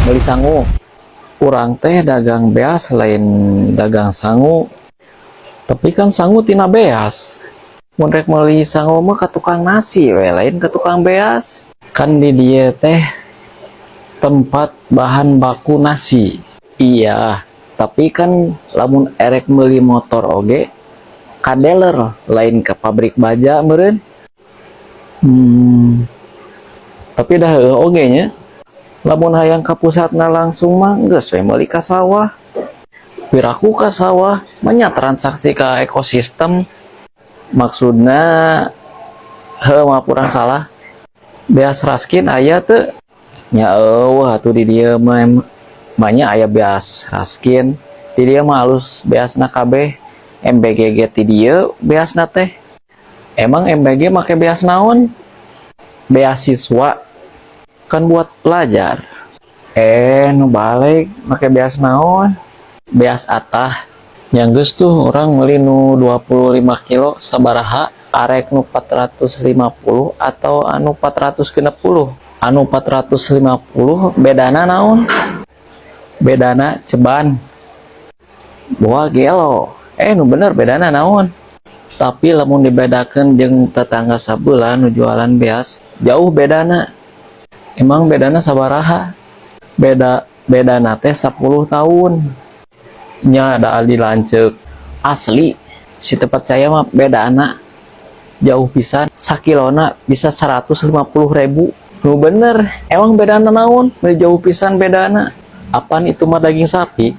Beli sangu. Urang teh dagang beas, lain dagang sangu. Tapi kan sangu tina beas. Mun rek meuli sangu mah ka tukang nasi we, lain ka tukang beas. Kan di dieu teh tempat bahan baku nasi. Iya, tapi kan lamun erek meuli motor oge ka dealer, lain ke pabrik baja meureun. Tapi dah heueuh oge nya. Lamun hayang ka pusatna langsung mah geus we meuli ka sawah. Piraku ka sawah, manya transaksi ka ekosistem. Maksudna heuh mah kurang salah. Beas raskin aya teu? Nya euweuh atuh di dieu mah, banyak aya beas raskin. Di dieu mah alus beasna kabeh. MBG ge ti dieu beasna teh. Emang MBG make beas naon? Beasiswa kan buat pelajar. Eh, nu balik make beas naon? Beas atah. Yang geus tuh urang meuli nu 25 kilo sabaraha? Arek nu 450 atau anu 460? Anu 450 bedana naon? Bedana ceban. Boa gelo. Eh, nu bener bedana naon? Tapi lamun dibedakeun jeung tetangga sabelah nu jualan beas, jauh bedana. Emang bedana sabaraha? Beda bedana teh 10 tahun. Nya da di lanceuk. Asli si teu percaya mah bedana jauh pisan, sakilona bisa 150 ribu. Nu bener, emang bedana naon? Nu jauh pisan bedana. Apan itu mah daging sapi?